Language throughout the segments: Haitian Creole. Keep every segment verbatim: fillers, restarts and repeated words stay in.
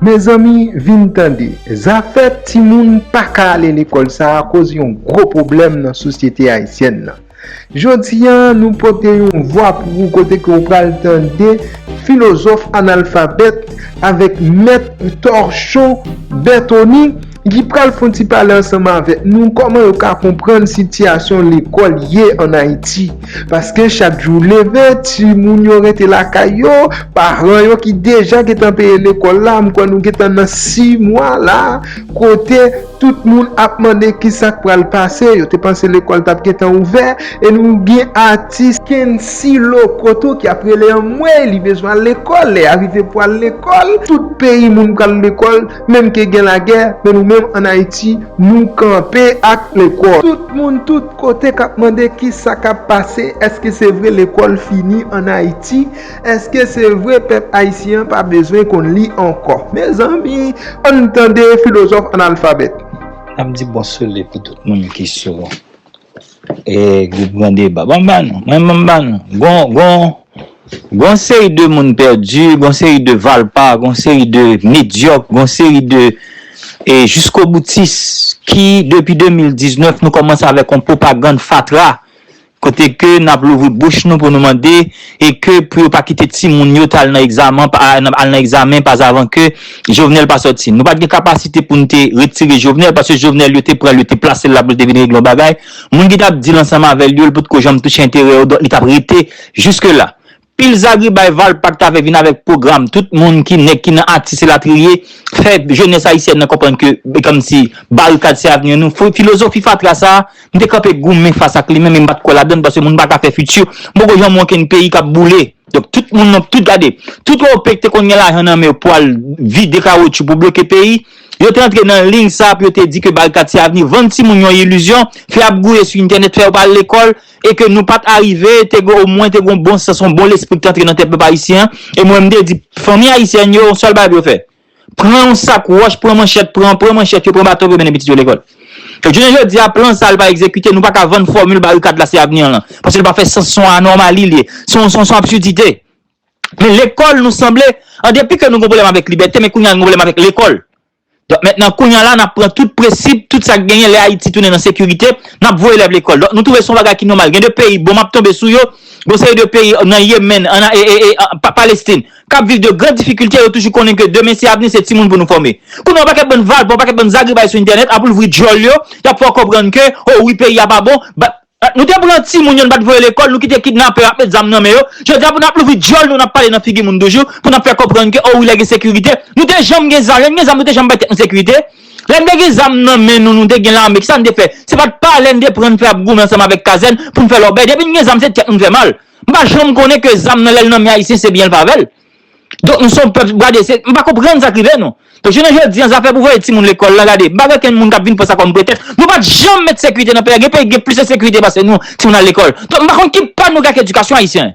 Mezanmi, vin tande, zafè timoun pa ka ale lekòl sa a koz yon gwo pwoblèm nan sosyete ayisyèn nan. Jodi a, nou pote yon vwa pou ou kote ke w pral tande filozòf analfabèt avèk mèt Torchon Bertoni ki pral fè yon ti pale ansanm avèk nou kòman yo ka konprann sitiyasyon lekòl ye ann Ayiti. Paske chak jou leve, timoun yo rete lakay yo, paran yo ki deja gentan peye lekòl la, m kwè nou gentan nan sis mwa la, kote tout moun ap mande kisa k pral pase, yo te panse lekòl t ap gentan ouvè, e nou gen atis Kency Lokoto ki ap rele anmwey, li bezwen al lekòl, lè a rive pou al lekòl, tout peyi moun pral lekòl, menm ke gen lagè, men nou menm ann Ayiti, nou kanpe ak lekòl. Tout moun, tout kote k ap mande kisa k ap pase, èske se vre lekòl fini ann Ayiti? Èske se vre pèp ayisyen an pa bezwen konn li ankò? Mezanmi, ann tande filozòf analfabèt. N ap di bon sole pou tout moun ki sou e gwoup Gran Deba. Ban m ba nou, mwen ban m ba nou. Gon, gon, gon seri de moun pèdi, gon seri de valpa, gon seri de medyòk, gon seri de e jiskoboutis ki depi de mil diznèf nou kòmanse avèk yon pwopagann fatra kote ke n ap louvri bouch nou pou nou mande e ke pou yo pa kite timoun yo t al nan egzamen, pa, al nan egzamen pazavan ke Jovenel pa sòti. Nou pa t gen kapasite pou n te retire Jovenel paske Jovenel yo te pran l, yo te plase l la pou l te vin regle yon bagay. Moun ki t ap deal ansanm avè l yo, l potko janm touche enterè yo, donk li t ap rete jiske la. Pil zagri bay valpa k t ave vin avèk pwogram tout moun ki nèg ki nan atis elatriye, fè jenès ayisyèn nan konprann ke e kòmsi barikad se avni nou. Fo- filozofi fatra sa a, m te kanpe goumen fas ak li menm e m pa t kwè ladan l paske moun pa ka fè fiti. M poko janm wè okenn peyi k ap boule. Donk tout moun nan tout gade, tout wè yo pèk te konn gen lajan nan men yo pou al vide kawotchou pou bloke peyi. Yo te antre nan liy sa pou yo te di ke barikad se avni, vann timoun yon ilizyon, fè y ap gouye sou entènèt, fè yo pa al lekòl, e ke nou pa t arive, te gen omwen te gen yon bon sans, yon bon lespri ki te antre nan tèt pèp ayisyen an. E mwen, m te di, fanmi ayisyèn yo, yon sèl bagay pou yo fè. Pran yon sak wòch, pran manchèt, pran, pran manchèt yo, pran baton pou yo mennen pitit yo lekòl. E jounen jodi a, plan sa a, li pa egzekite, nou pa ka vann fòmil barikad la se avni an lan. Paske li pa fè sans, se yon anòmali li ye. Se yon, se yon, se yon absidite. Men lekòl, nou sanble, an depi ke nou gen pwoblèm avèk libète, men kounye a nou gen pwoblèm avèk lekòl. Donk mentnan, kounye a la, n ap pran tout prensip, tout sa k genyen, lè Ayiti tounen nan sekirite, n ap voye elèv lekòl. Donk nou twouve se yon bagay ki nòmal. Gen de peyi, bonm ap tonbe sou yo, gon seri de peyi nan Yemen, an, e, e, e, an, Pa- Palestin, k ap viv de gran difikilte, yo toujou konnen ke demen se avni, se timoun pou nou fòme. Kounye a, yon pakèt bann valpa, yon pakèt bann zagribay sou entènèt ap louvri djòl yo, y ap fè w konprann ke, o wi, peyi a pa bon, ba- Ah, nou te pran timoun yo, nou pa t voye lekòl, nou kite kidnapè ap met zam nan men yo. Jodi a, pou n ap louvri djòl nou, n ap pale nan figi moun toujou, pou n ap fè konprann ke, o wi, lè gen sekirite. Nou te janm gen zam, lè n gen zam, nou te janm bay tèt nou sekirite. Lè n te gen zam nan men nou, nou te gen lame, kisa n te fè? Se pa t pale n te pran, n fè ap goumen ansanm avèk kazèn pou n fè lòbèy. Depi n gen zam, se tèt nou n fè mal. M pa janm konnen ke zam nan lè l nan men Ayisyen, se byen l pa avè l. Donk nou se yon pèp, gade, se, m pa konprann sa k rive nou. Donk jounen jodi a, zafè pou voye timoun lekòl la, gade, m pa gen okenn moun k ap vin pran sa kòm pretèks. Nou pa t janm met sekirite nan peyi a. Gen peyi ki gen plis ensekirite pase nou, timoun al lekòl. Donk m pa konn ki pa nou gen ak edikasyon ayisyen.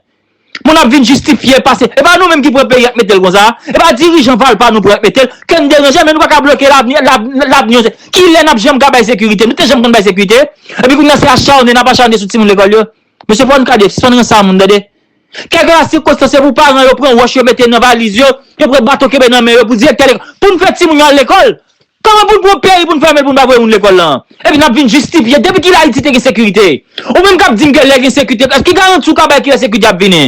Moun ap vin jistifye pase. E pa nou menm ki pran peyi a k mete l konsa. E pa dirijan valpa nou pran k mete l. Ke n deranje, men nou pa ka bloke lavni, lav- lavni yo. Kilè n ap janm ka bay sekirite? Nou te janm konn bay sekirite? Epi kounye a se acharne n ap acharne sou timoun lekòl yo. Mesye, fò n gade, sispann ranse a moun, tande. Kèlkeswa sikonstans, se pou paran yo pran wòch yo mete nan valiz yo, yo pran baton kenbe nan men yo pou direktè lekòl, pou n fè timoun yo al lekòl. Kòman pou n pran peyi pou n fèmen l pou n pa voye moun lekòl la? Epi n ap vin jistifye. Depi kilè Ayiti te gen sekirite? Ou menm k ap di m ke lè gen sekirite, ki garanti w ka bay kilè sekirite ap vini?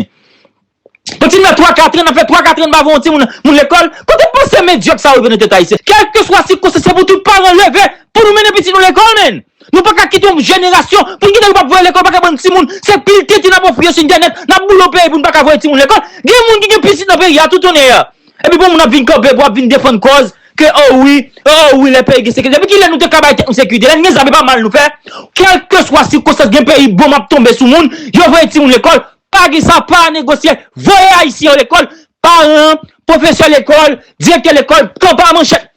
Kontinye twa katran, n ap fè twa katran n pa voye yon timoun moun lekòl. Kote panse medyòk sa yo rive nan tèt ayisyen? Kèlkeswa sikonstans, se pou tout paran leve pou nou mennen pitit nou lekòl, menn. Nou pa ka kite yon jenerasyon pou n kite nou p ap voye lekòl, pa ka bann timoun, se pil tenten n ap ofri yo sou entènèt, n ap boule yon peyi pou n pa ka voye timoun lekòl. Gen moun ki gen pitit nan peyi a, tout onè a. Epi bon, moun ap vin kanpe pou ap vin defann kòz ke, o wi, o wi, lè peyi gen sekirite. Depi kilè nou te ka bay tèt nou sekirite? Lè n gen zam, e pa mal nou fè? Kèlkeswa sikonstans, gen peyi bonm ap tonbe sou moun, yo voye timoun lekòl, pa gen sa, pa negosye, voye ayisyen yo lekòl, paran, pwofesè lekòl, direktè lekòl, kanpe a manchèt.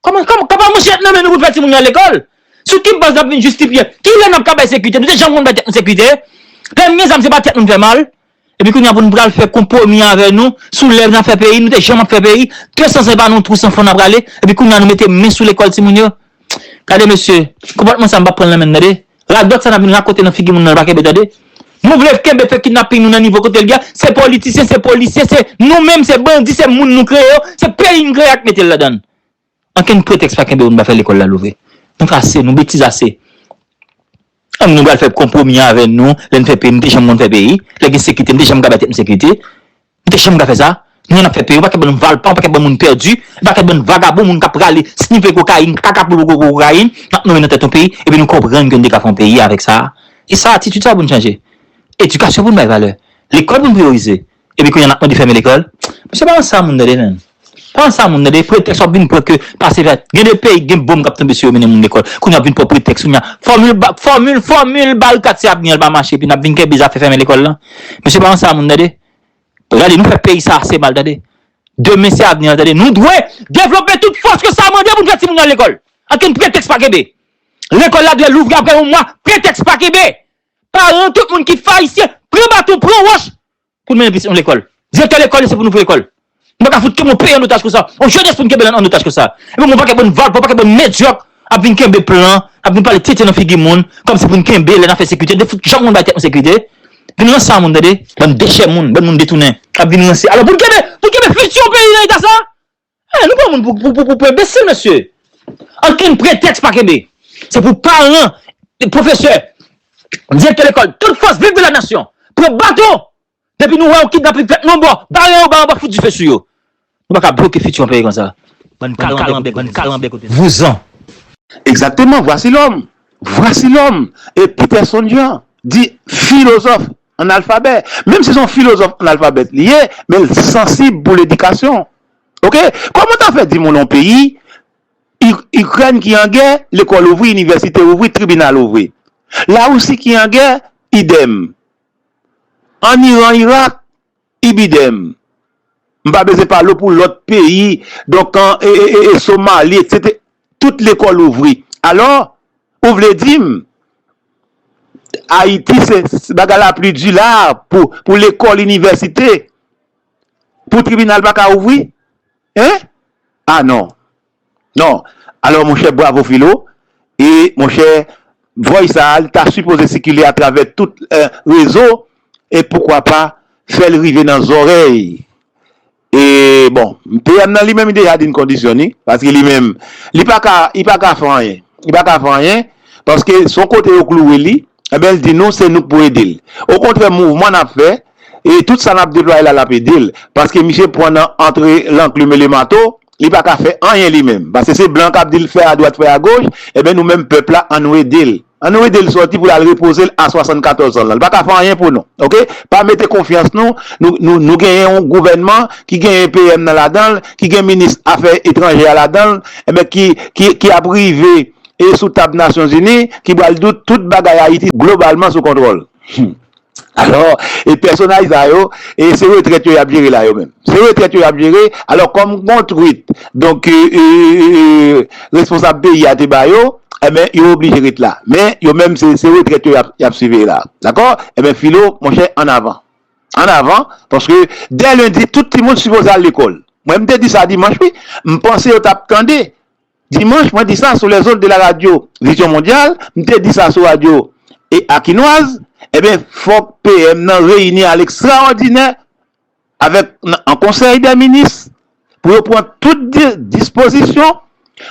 Kòman, kòman, kanpe a manchèt nan men nou pou n fè timoun yo al lekòl? Sou ki baz n ap vin jistifye? Kilè n ap ka bay sekirite? Nou te janm konn bay tèt nou sekirite? Lè n gen zam, se pa tèt nou n fè mal? Epi kounye a pou n pral fè konpwomi avè nou sou lè n ap fè peyi, nou te janm ap fè peyi, de san zan e pa nan yon twou san fon n ap rale, epi kounye a nou mete men sou lekòl timoun yo. Gade mesye, konpòtman sa m p ap pran l nan men n, tande. Radòt sa n ap vin rakonte nan figi moun nan, l pa kenbe, tande. Nou vle kenbe fè kidnaping nou nan nivo kote l ye a. Se politisyen, se polisye, se nou menm, se bandi, se moun nou kreye yo, se peyi n kreye ak mete l ladan l. Ankenn pretèks pa kenbe pou n pa fè lekòl la louvri. Nou fè ase, nou betize ase. Ann nou pral fè konpwomi avè nou, lè n fè peyi, m te janm konn fè peyi, lè gen sekirite, m te janm ka bay tèt m sekirite, m te janm ka fè sa. Nou ap fè peyi, yon pakèt bann valpan, yon pakèt bann moun pèdi, yon pakèt bann vagabon, moun k ap rale, snife kokayin, kaka pou kokayin, n ap nonmen nan tèt yon peyi, epi nou konprann ke n te ka fè yon peyi avèk sa. E sa, atitid sa pou n chanje. Edikasyon pou n bay valè. Lekòl pou n priyorize. Epi kounye a n ap mande fèmen lekòl. Mesye, pa ansanm moun tande, menm. Pa ansanm moun tande. Pretèks w ap vin pran ke pase fè. Gen de peyi, gen bonm k ap tonbe sou yo, mennen moun lekòl. Kounye a w ap vin pran pretèks, kounye a. Fòmil, ba- fòmil, fòmil, bal kat se Avni an, l pa mache, epi n ap vin kenbe zafè fèmen lekòl lan. Mesye, pa ansanm moun tande. Gade, nou fè peyi sa ase mal tande. Demen se Avni an tande. Nou dwe devlope tout fòs ke sa mande pou n fè timoun yo al lekòl. Ankenn pretèks pa kenbe. Lekòl la dwe louvri apre yon mwa. Pretèks pa kenbe. Paran, tout moun ki fè ayisyen, pran baton, pran wòch pou n mennen pitit nou lekòl. Direktè lekòl yo, se pou nou pran lekòl. Nou pa ka fout kenbe yon peyi an otaj konsa. Yon jenès pou n kenbe l an otaj konsa. Epi yon pakèt bann valpan, yon pakèt bann medyòk ap vin kenbe plan, ap vin pale tenten nan figi moun, kòmsi pou n kenbe lè n ap fè sekirite, de fout janm moun bay tèt nou sekirite. Vin ranse a moun, tande. Bann dechè moun, bann moun detounen, ap vin ranse. Alò, pou n kenbe, pou n kenbe fiti yon peyi nan eta sa, Eh, nou pran moun pou, pou, pou, pou, pou enbesil, mesye. Ankenn pretèks pa kenbe. Se pou paran, pwofesè, direktè lekòl, tout fòs viv de la nasyon. Pran baton! Depi nou wè yon kidnaping fèt nan yon bò, bare yon bò, anba fout dife sou yo. Nou pa ka bloke fiti yon peyi konsa. Bann kalanbè, bann kalanbè kote. Vouzan. Exactement, voici l'homme. Voici l'homme. Et Peterson Jean dit philosophe analfabè. Menm si se yon filozòf analfabèt li ye, men l sansib pou ledikasyon. Oke? Kòman w ta fè di moun yon peyi, Ikrèn ki an gè, lekòl ouvri, inivèsite ouvri, tribinal ouvri. Larisi ki an gè, idèm. An Iran, Irak, ibidèm. M pa bezwen pale w pou lòt peyi, donk an e, e, e, e Somali, etsetera. Tout lekòl ouvri. Alò, ou vle di m, Ayiti se, se bagay la pli di la pou, pou lekòl, inivèsite, pou tribinal pa ka ouvri? Hein? Ah non. Non. Alò, monchè, bravo Filo. E, monchè, voice sa a, li ta sipoze sikile atravè tout, eh, rezo, e poukwa pa fè l rive nan zòrèy. E, bon, P M nan li menm, li deja di n kondisyon ni, paske li menm, li pa ka, li pa ka fè anyen. Li pa ka fè anyen, paske se yon kote yo klouwe li, enben, l di nou, se nou k pou ede l. Okontrè, mouvman n ap fè, e tout sa n ap deplwaye la, l ap ede l. Paske misye pran nan antre Lankli mele mato, li pa ka fè anyen li menm. Paske se blan k ap di l fè adwat, fè agoch, enben, nou menm pèp la, ann nou ede l. Ann nou ede l sòti pou l al repoze l a swasannkatòz an lan. L pa ka fè anyen pou nou. Oke? Pa mete konfyans nou. Nou, nou, nou genyen yon gouvènman ki genyen P M nan ladan l, ki gen minis afè etranjè a ladan l, enben, ki, ki, ki ap rive e sou tab Nasyonzini, ki pral di w tout bagay Ayiti globalman sou kontwòl. Hmm. Alò, e pèsonaj sa yo, e se retrèt yo y ap jere la yo menm. Se retrèt yo y ap jere. Alò, kòm gon twit, donk, e, e, e, e, responsab peyi a te ba yo, enben, yo oblije ret la. Men, yo menm, se, se retrèt yo y ap, y ap siveye la. Dakò? Enben, Filo, monchè, ann avan. Ann avan, paske dè lendi, tout timoun sipoze al lekòl. Mwen, m te di sa dimanch, wi. M panse yo t ap tande. Dimanch, mwen di sa sou les ondes de la radio Vision Mondiale, m te di sa sou radyo e Akinwaz, enben, fòk P M nan reyini a lekstraòdinè avèk, nan, an konsèy dè minis, pou yo pran tout di-, dispozisyon,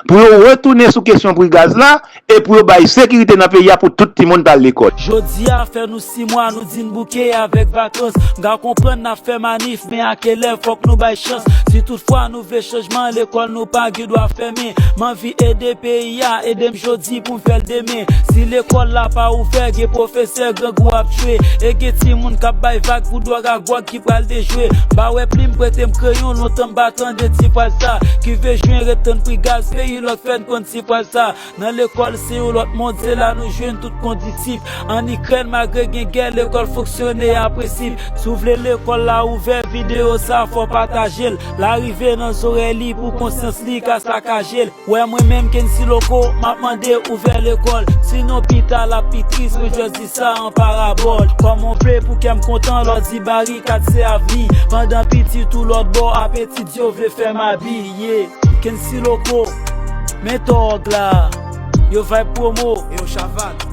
pou yo retounen sou kesyon pri gaz la, e pou yo bay sekirite nan peyi a pou tout timoun t al lekòl. Jodi a, fè nou sis mwa, nou di n bouke avèk vakans. M ka konprann n ap fè manif, men a kilè fòk nou bay chans? Si toutfwa nou vle chanjman, lekòl nou pa gen dwa fèmen. M anvi ede peyi a, ede m jodi pou m fè l demen. Si lekòl la pa ouvè, gen pwofesè grangou ap tchwe. E gen timoun k ap bay vag pou dwòg ak gwòg ki pral dejwe. M pa wè plim, prete m kreyon, lontan m pa tande ti pral sa. Ki vle jwenn ret tann pri gaz, peyi lòt fè n konn ti pral sa. Nan lekòl, se yon lòt mond, se la nou jwenn tout kondisip. An Ikrèn, malgre gen gè, lekòl fonksyone a prensip. Si w vle lekòl la ouvè, videyo sa fò pataje l. L a rive nan zòrèy li pou konsyans li ka sakaje l. Wè mwen menm Kency Loco, m ap mande ouvè lekòl. Sinon pita l ap pi tris, mwen just di sa an parabòl. Kòman w vle pou kè m kontan lè w di barikad se avni? Pandan pitit ou lòtbò ap etidye, w vle fè m abiye. Kency Loco, men tòg la. Yo vibe promo. Yo chaval.